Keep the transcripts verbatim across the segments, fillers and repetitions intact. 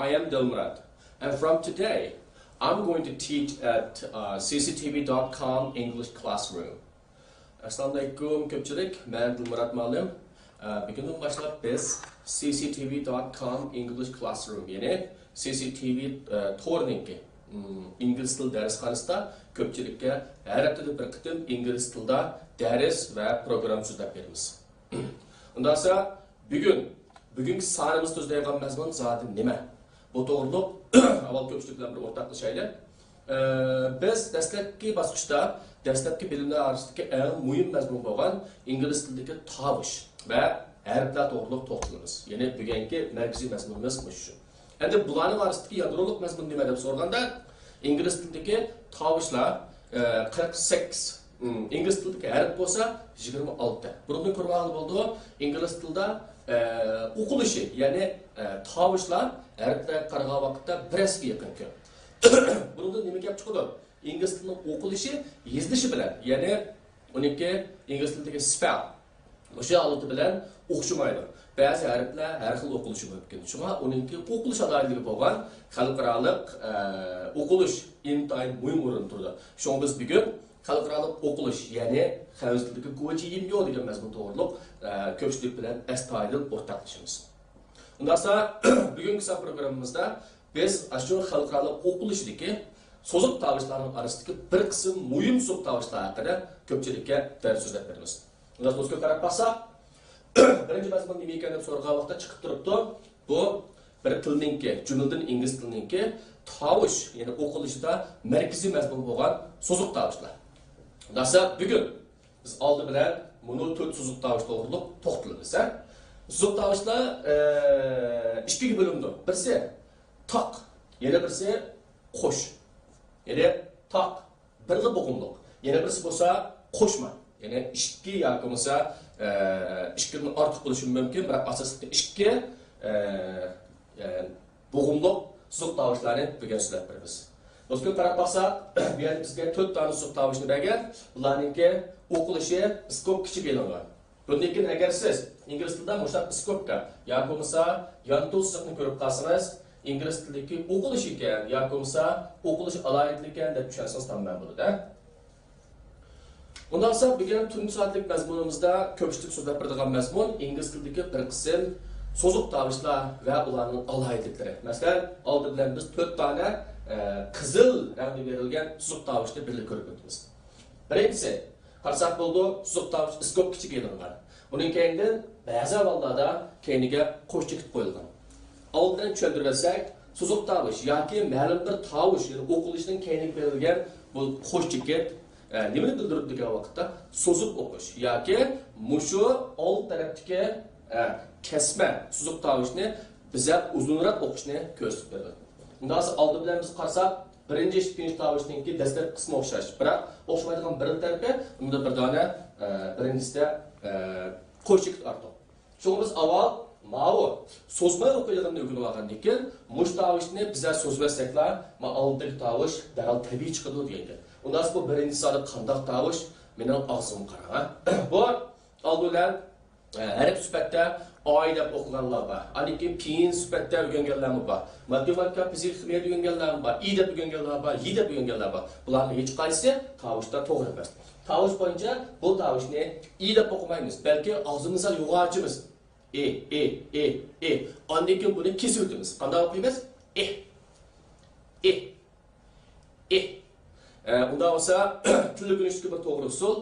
I am Dilmurat, and from today, I'm going to teach at uh, C C T V dot com English Classroom. ئەسسالامۇئەلەيكۇم كۆپچىلىك، مەن دىلمۇرات مۇئەللىم. ئە، بۈگۈندىن باشلاپ بىز C C T V dot com English Classroom، يەنى C C T V ئە، تورىنىڭكى، ئىم، ئىنگلىز تىل دەرسخانىسىدا كۆپچىلىككە ھەر ھەپتىدە بىر قېتىم ئىنگلىز تىلىدا دەرس ۋە پروگرامما سۆزلەپ بېرىمىز. ئۇنداقسا، بۈگۈن، بۈگۈنكى سانىمىزدا سۆزلەيدىغان مەزمۇن زادى نېمە؟ بۇ توغرۇلۇق ئاۋۋال كۆپچىلىك بىلەن بىر ئورتاقلىشايلى. ئە، بىز دەسلەپكى باسقۇچتا، دەسلەپكى بىلىملەر ئارىسىدىكى ئەڭ مۇھىم مەزمۇن بولغان ئىنگلىز تىلىدىكى تاۋۇش ۋە ھەرپلەر توغرۇلۇق توختىلىمىز. يەنى بۈگۈنكى مەركىزىي مەزمۇنىمىز مۇشۇ. ئەمدى بۇلارنىڭ ئارىسىدىكى يادرولۇق مەزمۇن نېمە دەپ سورىغاندا، ئىنگلىز تىلىدىكى تاۋۇشلار، ئە، قىرىق سەككىز. ئىنگلىز تىلىدىكى ھەرپ بولسا يىگىرمە ئالتە. بۇنىڭدىن كۆرۈۋالغىلى بولىدۇ، ئىنگلىز تىلىدا، ئە، ئوقۇلۇشى، يەنى، ئە، تاۋۇشلار ھەرپلەرگە قارىغان ۋاقىتتا بىر ھەسسىگە يېقىن كۆپ. بۇنىڭدىن نېمە كەپ چىقىدۇ؟ ئىنگلىز تىلىنىڭ ئوقۇلۇشى يېزىلىشى بىلەن، يەنى ئۇنىڭكى ئىنگلىز تىلىدىكى سپەل، مۇشۇ ھالىتى بىلەن ئوخشىمايدۇ. بەزى ھەرپلەر ھەر خىل ئوقۇلۇشى مۇمكىن. شۇڭا ئۇنىڭكى ئوقۇلۇش ئالاھىدىلىكى بولغان خەلقئارالىق، ئە، ئوقۇلۇش ئىنتايىن مۇھىم ئورۇندا تۇرىدۇ. شۇڭا بىز بۈگۈن خەلقئارالىق ئوقۇلۇش، يەنى خەنزۇ تىلىدىكى گوجى يىميو دېگەن مەزمۇن توغرۇلۇق، ئە، كۆپچىلىك بىلەن ئەستايىدىل ئورتاقلىشىمىز. ئۇنداقسا، بۈگۈنكى سان پروگراممىمىزدا بىز ئاشۇ خەلقئارالىق ئوقۇلۇشىدىكى سوزۇق تاۋۇشلارنىڭ ئارىسىدىكى بىر قىسىم مۇھىم سوزۇق تاۋۇشلار ھەققىدە كۆپچىلىككە دەرس سۆزلەپ بېرىمىز. ئۇنداقتا، قاراپ باقساق، بىرىنچى مەزمۇن نېمە ئىكەن دەپ سورىغان ۋاقىتتا چىقىپ تۇرۇپتۇ. بۇ بىر تىلنىڭكى، جۈملىدىن ئىنگلىز تىلىنىڭكى تاۋۇش، يەنى ئوقۇلۇشىدا مەركىزىي مەزمۇن بولغان سوزۇق تاۋۇشلار. ئۇنداقسا، بۈگۈن بىز ئالدى بىلەن مۇنۇ تۆت سوزۇق تاۋۇش توغرۇلۇق توختىلىمىز، ھە؟ سوزۇق تاۋۇشلار، ئە، ئىككىگە بۆلۈنىدۇ. بىرسى تاق، يەنە بىرسى قوش. يەنى تاق، بىرلا بوغۇملۇق. يەنە بىرسى بولسا قوشما. يەنى ئىككى ياكى بولمىسا، ئە، ئىككىدىن ئارتۇق بولۇشى مۇمكىن، بىراق ئاساسلىقى ئىككى، ئە، ئە، بوغۇملۇق سوزۇق تاۋۇشلارنى بۈگۈن سۆزلەپ بېرىمىز. دوستلار، قاراپ باقساق، بۇ يەردە بىزگە تۆت دانە سوزۇق تاۋۇشنى بەرگەن. بۇلارنىڭكى ئوقۇلۇشى ئىسكوپ كىچىك ئېلىنغان. بۇندىن كېيىن ئەگەر سىز ئىنگلىز تىلىدا مۇشۇنداق ئىسكوپكا ياكى بولمىسا يانتۇ سىزىقنى كۆرۈپ قالسىڭىز، ئىنگلىز تىلىدىكى ئوقۇلۇش ئىكەن ياكى بولمىسا ئوقۇلۇش ئالاھىدىلىكى ئىكەن دەپ چۈشەنسىڭىز تامام بولىدۇ. ئۇنداقسا بۈگۈن تۇنجى سائەتلىك مەزمۇنىمىزدا كۆپچىلىك سۆزلەپ بېرىدىغان مەزمۇن ئىنگلىز تىلىدىكى بىر قىسىم سوزۇق تاۋۇشلار ۋە ئۇلارنىڭ ئالاھىدىلىكلىرى. مەسىلەن، ئالدى بىلەن بىز تۆت دانە، ئە، قىزىل رەڭدە بېرىلگەن سوزۇق تاۋۇشنى بىرلىكتە كۆرۈپ ئۆتىمىز. بىرىنچىسى، قارىساق بولىدۇ، سوزۇق تاۋۇش ئىسكوپ كىچىك ئېلىنغان. ئۇنىڭ كەينىدىن بەزى ئەھۋاللاردا كەينىگە قوش چېكىت قويۇلغان. ئالدىن چۈشەندۈرۈۋەتسەك، سوزۇق تاۋۇش ياكى مەلۇم بىر تاۋۇش، يەنى ئوقۇلۇشنىڭ كەينىگە بېرىلگەن بۇ قوش چېكىت، ئە، نېمىنى بىلدۈرىدۇ دېگەن ۋاقىتتا، سوزۇپ ئوقۇش ياكى مۇشۇ ئالدى تەرەپتىكى، ئە، كەسمە سوزۇق تاۋۇشنى بېزەپ ئۇزۇنراق ئوقۇشنى كۆرسىتىپ بېرىدۇ. ئۇنداقسا ئالدى بىلەن بىز قارىساق، بىرىنچى، ئىككىنچى تاۋۇشنىڭكى دەسلەپكى قىسمى ئوخشاش، بىراق ئوخشىمايدىغان بىر تەرىپى، بۇندا بىر دانە، ئە، بىرىنچىسىدە، ئە، قوش چېكىت ئارتۇق. شۇڭا بىز ئاۋۋال ماۋۇ سوزماي ئوقۇيدىغىنىنى ئۆگىنىۋالغاندىن كېيىن، مۇشۇ تاۋۇشنى بىزلەر سوزۇۋەتسەكلا، ما ئالدىدىكى تاۋۇش دەرھال تەبىئىي چىقىدۇ دېگەن گەپ. ئۇنداقتا بۇ بىرىنچى سانى قانداق تاۋۇش؟ مېنىڭ ئاغزىمغا قاراڭ، ھە؟ بۇ ئالدى بىلەن ھەرپ سۈپەتتە ئاي دەپ ئوقۇغانلار بار. ئاندىن كېيىن پېيىن سۈپەتتە ئۆگەنگەنلەرمۇ بار. ماتېماتىكا، فىزىكا، خىمىيەدە ئۆگەنگەنلەرمۇ بار. ئى دەپ ئۆگەنگەنلەر بار، ي دەپ ئۆگەنگەنلەر بار. بۇلارنىڭ ھېچقايسىسى تاۋۇشتا توغرا ئەمەس. تاۋۇش بويىچە بۇ تاۋۇشنى ئى دەپ ئوقۇمايمىز، بەلكى ئاغزىمىزدا يوغان ئاچىمىز. ئى، ئى، ئى، ئى. ئاندىن كېيىن بۇنى كېسىۋېتىمىز. قانداق ئوقۇيمىز؟ ئى. ئى. ئى. ئە، ئۇنداق بولسا، تىل ئۆگىنىشتىكى بىر توغرا ئۇسۇل،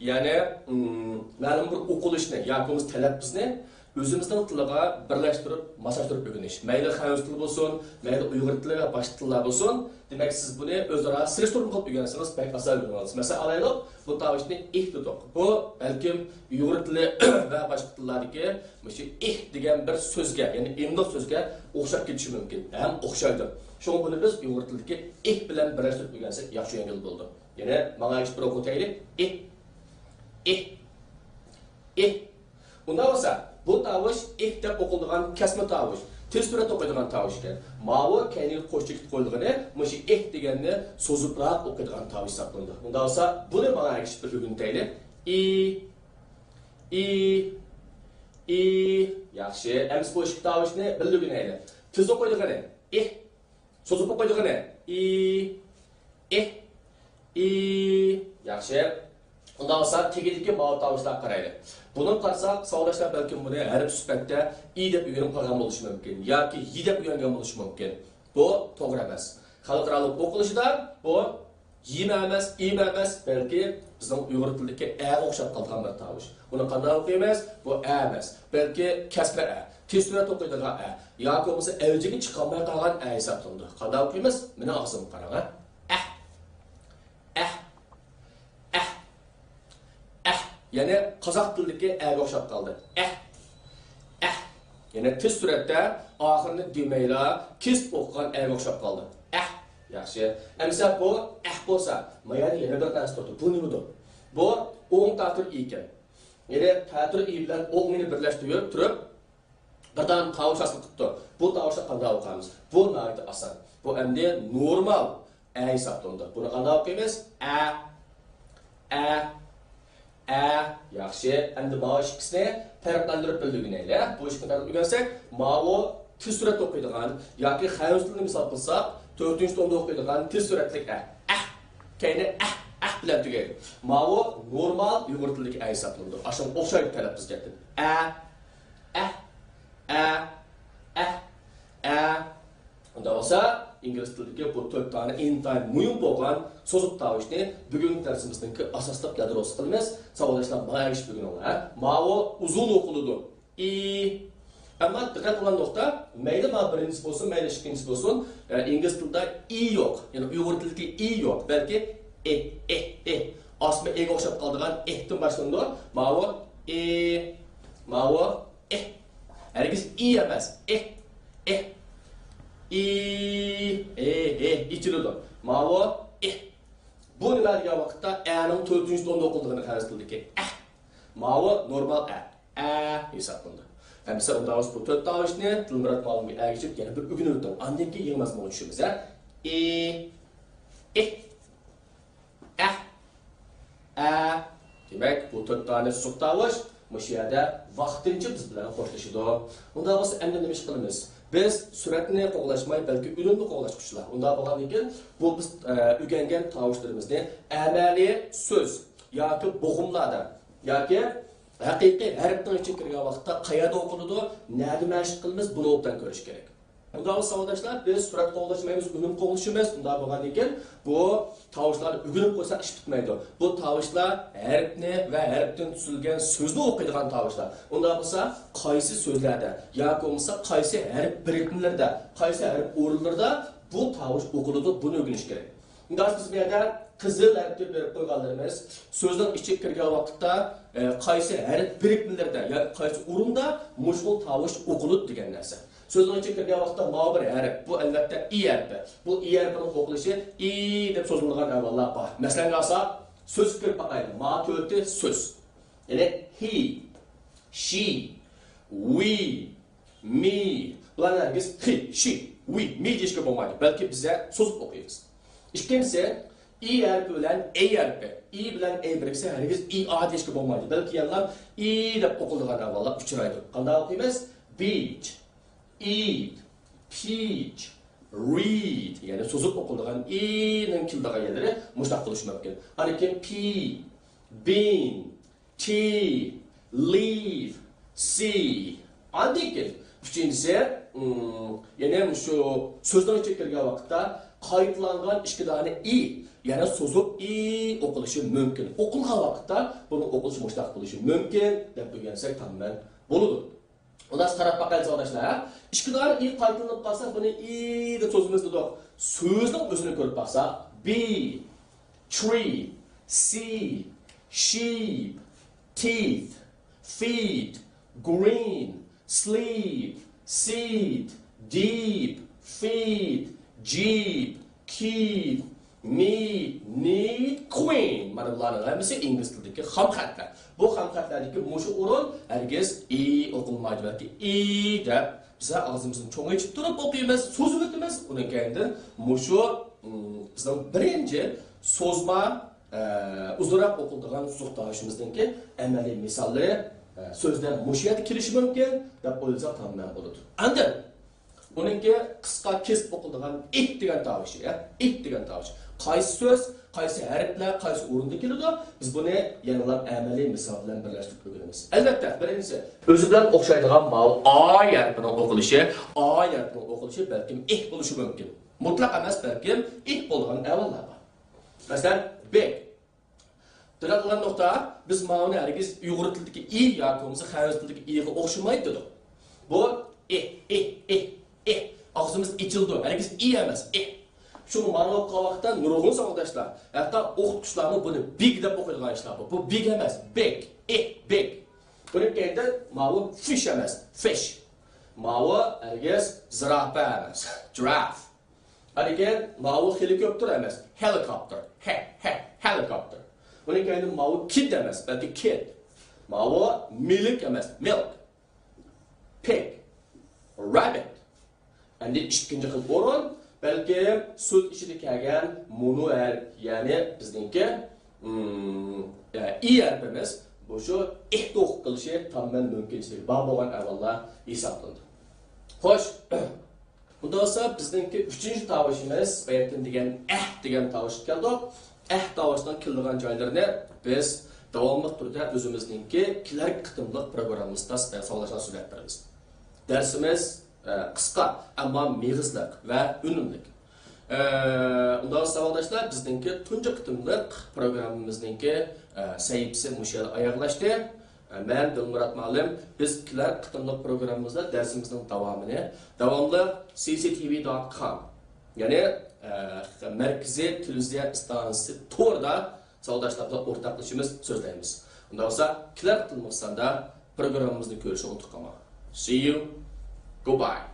يەنى، ئىم، مەلۇم بىر ئوقۇلۇشنى ياكى بولمىسا تەلەپپۇزنى ئۆزىمىزنىڭ تىلىغا بىرلەشتۈرۈپ، ماسلاشتۇرۇپ ئۆگىنىش. مەيلى خەنزۇ تىلى بولسۇن، مەيلى ئۇيغۇر تىلى ۋە باشقا تىللار بولسۇن، دېمەك، سىز بۇنى ئۆزئارا سېلىشتۇرما قىلىپ ئۆگەنسىڭىز، بەك ئاسان ئۆگىنىۋالىسىز. مەسىلەن، ئالايلۇق، بۇ تاۋۇشنى ئىھ دېدۇق. بۇ، بەلكىم، ئۇيغۇر تىلى ۋە باشقا تىللاردىكى مۇشۇ ئىھ دېگەن بىر سۆزگە، يەنى ئىملىق سۆزگە ئوخشاپ كېتىشى مۇمكىن. ھەم ئوخشايدۇ. شۇڭا بۇنى بىز ئۇيغۇر تىلىدىكى ئىھ بىلەن بىرلەشتۈرۈپ ئۆگەنسەك ياخشى ئۆگەنگىلى بولىدۇ. يەنە ماڭا ئېيتىپ بىر ئوقۇتايلى. ئىھ. ئىھ. ئىھ. ئۇنداق بولسا، بۇ تاۋۇش ئىھ دەپ ئوقۇلىدىغان كەسمە تاۋۇش، تېز سۈرئەتتە ئوقۇيدىغان تاۋۇش ئىكەن. ماۋۇ كەينىگە قوش چېكىت قويۇلغىنى مۇشۇ ئىھ دېگەننى سوزۇپراق ئوقۇيدىغان تاۋۇش ھېسابلىنىدۇ. ئۇنداق بولسا، بۇنى ماڭا ئەگىشىپ بىر ئۆگىنىۋېتەيلى. ئى، ئى، ئى. ياخشى. ئەمسە بۇ ئىككى تاۋۇشنى بىللە ئۆگىنەيلى. تېز ئوقۇيدىغىنى. ئېھ. سوزۇپ ئوقۇيدىغىنى ئى، ئېھ، ئى. ياخشى. ئۇنداق بولسا تېگىدىكى ماۋۇ تاۋۇشلارغا قارايلى. بۇنى قارىساق، ساۋاقداشلار بەلكىم بۇنى ھەرپ سۈپەتتە ئى دەپ ئۆگىنىپ قالغان بولۇشى مۇمكىن ياكى يى دەپ ئۆگەنگەن بولۇشى مۇمكىن. بۇ توغرا ئەمەس. خەلقئارالىق ئوقۇلۇشىدا بۇ يىمۇ ئەمەس، ئىمۇ ئەمەس، بەلكى بىزنىڭ ئۇيغۇر تىلىدىكى ئەگە ئوخشاپ قالغان بىر تاۋۇش. بۇنى قانداق ئوقۇيمىز؟ بۇ ئە ئەمەس، بەلكى كەسرە ئە، تېز سۈرئەتتە ئوقۇيدىغان ئە ياكى بولمىسا ئەۋجىگە چىقالماي قالغان ئە ھېسابلىنىدۇ. قانداق ئوقۇيمىز؟ مېنىڭ ئاغزىمغا قاراڭ ھە. ئەھ. ئەھ. ئەھ. ئەھ. يەنى قازاق تىلىدىكى ئەگە ئوخشاپ قالدى. ئەھ. ئەھ. يەنى تېز سۈرئەتتە ئاخىرىنى دېمەيلا كېسىپ ئوقۇغان ئەگە ئوخشاپ قالدى. ئەھ. ياخشى. ئەمسە بۇ ئەھ بولسا، ما يەردە يەنە بىر نەرسە تۇرىدۇ. بۇ نېمىدۇ؟ بۇ ئوڭ تەتۈر ئى ئىكەن. يەنى تەتۈر ئى بىلەن ئوڭ ئىنى بىرلەشتۈرۈپ تۇرۇپ، بىر دانە تاۋۇش ھاسىل قىپتۇ. بۇ تاۋۇشنى قانداق ئوقۇيمىز؟ بۇ ناھايىتى ئاسان. بۇ ئەمدى نورمال ئە ھېسابلىنىدۇ. بۇنى قانداق ئوقۇيمىز؟ ئە، ئە، ئە. ياخشى. ئەمدى ماۋۇ ئىككىسىنى پەرقلەندۈرۈپ بىلگىنەيلى. بۇ ئىككىنى پەرقلەندۈرگەنسەك، ماۋۇ تېز سۈرئەتتە ئوقۇيدىغان ياكى خەنزۇ تىلىنى مىسال قىلساق، تۆتىنچى توندا ئوقۇيدىغان تېز سۈرئەتلىك ئە. ئەھ. كەينى ئەھ، ئەھ بىلەن تۈگەيدۇ. ماۋۇ نورمال ئۇيغۇر تىلىدىكى ئە ھېسابلىنىدۇ. ئاشۇنىڭغا ئوخشايدۇ تەلەپپۇز جەھەتتىن. ئە، ئەھ، ئە، ئەھ، ئە. ئۇنداق بولسا، ئىنگلىز تىلىدىكى بۇ تۆت دانە ئىنتايىن مۇھىم بولغان سوزۇق تاۋۇشنى بۈگۈنكى دەرسىمىزنىڭكى ئاساسلىق يادروسى قىلىمىز. ساۋاقداشلار، ماڭا ئەگىشىپ ئۆگىنىڭلار. ماۋۇ ئۇزۇن ئوقۇلىدۇ. ئى. ئەمما دىققەت قىلغان نۇقتا، مەيلى مانا بىرىنچىسى بولسۇن، مەيلى ئىككىنچىسى بولسۇن، ئە، ئىنگلىز تىلىدا ئى يوق، يەنى ئۇيغۇر تىلىدىكى ئى يوق، بەلكى ئې، ئې، ئې. ئاسما ئېگە ئوخشاپ قالىدىغان ئېھتىن باشلىنىدۇ. ماۋۇ ئې، ماۋۇ ئېھ. ھەرگىز ئى ئەمەس، ئېھ، ئېھ. ئى، ئې، ئېھ، ئېچىلىدۇ. ماۋۇ ئېھ. بۇ نېمە دېگەن ۋاقىتتا ئەنىڭ تۆتىنچى توندا ئوقۇلىدىغىنى خەنزۇ تىلىدىكى ئەھ. ماۋۇ نورمال ئە. ئە ھېسابلىنىدۇ. ئەمىسە ئۇنداق بولسا بۇ تۆت تاۋۇشنى دىلمۇرات مۇئەللىمگە ئەگىشىپ يەنە بىر ئۆگىنىۋېتىڭ. ئاندىن كېيىن يېڭى مەزمۇنغا چۈشىمىز، ھە؟ ئى، ئېھ، ئەھ، ئە. دېمەك، بۇ تۆت دانە سوزۇق تاۋۇش مۇشۇ يەردە ۋاقتىنچە بىز بىلەن خوشلىشىدۇ. ئۇنداق بولسا ئەمدى نېمە ئىش قىلىمىز؟ بىز سۈرئەتنى قوغلاشماي، بەلكى ئۈنۈمنى قوغلاشقا چۈشىمىز. ئۇنداق بولغاندىن كېيىن بۇ بىز، ئە، ئۆگەنگەن تاۋۇشلىرىمىزنى ئەمەلىي سۆز ياكى بوغۇملاردا ياكى ھەقىقىي ھەرپنىڭ ئىچىگە كىرگەن ۋاقىتتا قەيەردە ئوقۇلىدۇ، نەدە مەشىق قىلىمىز، بۇنى ئوبدان كۆرۈش كېرەك. ئۇنداق بولسا ساۋاقداشلار، بىز سۈرەت قوغلىشىمىز، ئۈنۈم قوغلىشىمىز. ئۇنداق بولغاندىن كېيىن بۇ تاۋۇشلارنى ئۆگىنىپ قويساق ئىش پۈتمەيدۇ. بۇ تاۋۇشلار ھەرپنى ۋە ھەرپتىن تۈزۈلگەن سۆزنى ئوقۇيدىغان تاۋۇشلار. ئۇنداق بولسا قايسى سۆزلەردە ياكى بولمىسا قايسى ھەرپ بىرىكمىلىرىدە، قايسى ھەرپ ئورۇنلىرىدا بۇ تاۋۇش ئوقۇلىدۇ، بۇنى ئۆگىنىش كېرەك. ئۇنداق بىز بۇ يەردە قىزىل ھەرپنى بېرىپ قويغانلىرىمىز سۆزنىڭ ئىچىگە كىرگەن ۋاقىتتا، ئە، قايسى ھەرپ بىرىكمىلىرىدە ياكى قايسى ئورۇندا مۇشۇ خىل تاۋۇش ئوقۇلىدۇ دېگەن نەرسە. سۆزنىڭ ئىچىگە كىرگەن ۋاقىتتا ماۋۇ بىر ھەرپ، بۇ ئەلۋەتتە ئى ھەرپى. بۇ ئى ھەرپىنىڭ ئوقۇلۇشى ئى دەپ سوزۇلىدىغان ئەھۋاللار بار. مەسىلەنگە ئالساق، سۆزگە كىرىپ باقايلى. ما تۆتى سۆز. يەنى he، she، we، me. بۇلارنى ھەرگىز خى، شى، ۋى، مى دېيىشكە بولمايدۇ. بەلكى بىزە سوزۇپ ئوقۇيمىز. ئىككىنچىسى، ئى ھەرپى بىلەن ئەي ھەرپى. ئى بىلەن ئەي بىرىكسە ھەرگىز ئى ئا دېيىشكە بولمايدۇ. بەلكى يەنىلا ئى دەپ ئوقۇلىدىغان ئەھۋاللار ئۇچرايدۇ. قانداق ئوقۇيمىز؟ Beach، eat، peach، read. يەنى سوزۇپ ئوقۇلىدىغان ئىنىڭ كېلىدىغان يەرلىرى مۇشۇنداق بولۇشى مۇمكىن. ئاندىن كېيىن pea، bean، tea، leaf، sea. ئاندىن كېيىن ئۈچىنچىسى، ئىم، يەنە مۇشۇ سۆزنىڭ ئىچىگە كىرگەن ۋاقىتتا قايتىلانغان ئىككى دانە ئى، يەنە سوزۇپ ئى ئوقۇلۇشى مۇمكىن. ئوقۇلغان ۋاقىتتا بۇنىڭ ئوقۇلۇشى مۇشۇنداق بولۇشى مۇمكىن دەپ ئۆگەنسەك تامامەن بولىدۇ. ئۇنداق قاراپ باقايلى ساۋاقداشلار. ئىككى دانە ئى قايتىلىنىپ قالسا، بۇنى ئى دەپ سوزىمىز دېدۇق. سۆزنىڭ ئۆزىنى كۆرۈپ باقساق، bee، tree، sea، sheep، teeth، feet، green، sleep، seed، deep، feet، jeep، keep، meet، need، queen. مانا بۇلارنىڭ ھەممىسى ئىنگلىز تىلىدىكى خام خەتلەر. بۇ خام خەتلەردىكى مۇشۇ ئورۇن ھەرگىز ئى ئوقۇلمايدۇ، بەلكى ئى دەپ بىز ئاغزىمىزنى چوڭ ئېچىپ تۇرۇپ ئوقۇيمىز، سوزۇۋېتىمىز. ئۇنىڭ كەينىدىن مۇشۇ، ئىم، بىزنىڭ بىرىنچى سوزما، ئە، ئۇزۇنراق ئوقۇلىدىغان سوزۇق تاۋۇشىمىزنىڭكى ئەمەلىي مىساللىرى، ئە، سۆزلەر مۇشۇ يەردە كېلىشى مۇمكىن دەپ ئويلىساق تامامەن بولىدۇ. ئاندىن ئۇنىڭكى قىسقا كېسىپ ئوقۇلىدىغان ئېھ دېگەن تاۋۇشى، ھە؟ ئېھ دېگەن تاۋۇش. قايسى سۆز، قايسى ھەرپلەر، قايسى ئورۇندا كېلىدۇ؟ بىز بۇنى يەنىلا ئەمەلىي مىسال بىلەن بىرلەشتۈرۈپ ئۆگىنىمىز. ئەلۋەتتە، بىرىنچىسى، ئۆزى بىلەن ئوخشايدىغان ماۋۇ ئاي ھەرپىنىڭ ئوقۇلۇشى، ئاي ھەرپىنىڭ ئوقۇلۇشى بەلكىم ئېھ بولۇشى مۇمكىن. مۇتلەق ئەمەس، بەلكىم ئېھ بولىدىغان ئەھۋاللار بار. مەسىلەن، بىگ. دىققەت قىلغان نۇقتا، بىز ماۋۇنى ھەرگىز ئۇيغۇر تىلىدىكى ئى ياكى بولمىسا خەنزۇ تىلىدىكى ئىغا ئوخشىمايدۇ دېدۇق. بۇ ئېھ، ئېھ، ئېھ، ئېھ. ئاغزىمىز ئېچىلىدۇ، ھەرگىز ئى ئەمەس، ئېھ. شۇڭا مانا ئوقۇغان ۋاقىتتا نۇرغۇن ساۋاقداشلار، ھەتتا ئوقۇتقۇچىلارمۇ بۇنى بىگ دەپ ئوقۇيدىغان ئىشلار بار. بۇ بىگ ئەمەس، بىگ، ئېھ، بىگ. بۇنىڭ كەينىدە ماۋۇ فىش ئەمەس، فىش. ماۋۇ ھەرگىز زىراپە ئەمەس، جىراف. ئەنىكەن، ماۋۇ خېلىكوپتېر ئەمەس، ھېلىكوپتېر. ھە، ھە، ھېلىكوپتېر. ئۇنىڭ كەينىدە ماۋۇ كىد ئەمەس، بەلكى كىد. ماۋۇ مىلك ئەمەس، مىلك. پىگ، رەببىت. ئەمدى ئىككىنچى خىل ئورۇن، بەلكىم سۆز ئىچىدە كەلگەن مونو ھەرپ، يەنى بىزنىڭكى، ئىم، ئى ھەرپىمىز، بۇ شۇ ئېھ توقۇپ قېلىشى تامامەن مۇمكىنچىلىكى بار بولغان ئەھۋاللار ھېسابلىنىدۇ. خوش. ئۇندا بولسا بىزنىڭكى ئۈچىنچى تاۋۇشىمىز باياتىن دېگەن ئەھ دېگەن تاۋۇشقا كەلدۇق. ئەھ تاۋۇشنىڭ كېلىدىغان جايلىرىنى بىز داۋاملىق تۈردە ئۆزىمىزنىڭكى كېلەر قېتىملىق پروگراممىمىزدا ساۋاقداشلار سۆزلەپ بېرىمىز. دەرسىمىز، ئە، قىسقا، ئەمما مېغىزلىق ۋە ئۈنۈملۈك. ئە، ئۇنداق ساۋاقداشلار، بىزنىڭكى تۇنجى قېتىملىق پروگراممىمىزنىڭكى، ئە، سەھىپىسى مۇشۇ يەردە ئاياغلاشتى. مەن دىلمۇرات مۇئەللىم، بىز كېلەر قېتىملىق پروگراممىمىزدا دەرسىمىزنىڭ داۋامىنى داۋاملىق سى سى تى ۋى دوت كوم، يەنى، ئە، مەركىزىي تېلېۋىزىيە ئىستانسىسى تورىدا ساۋاقداشلار بىلەن ئورتاقلىشىمىز، سۆزلەيمىز. ئۇنداق بولسا، كېلەر قېتىملىق ساندا پروگراممىمىزنى كۆرۈشنى ئۇنتۇپ قالماڭ. See you. Goodbye.